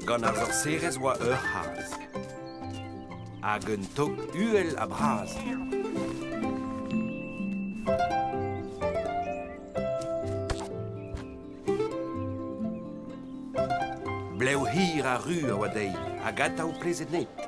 Gant ar sorserez oa ur c'hazh. Hag un tog uhel ha bras. Blev hir ha ru a oa dezhi hag atav plezhet net.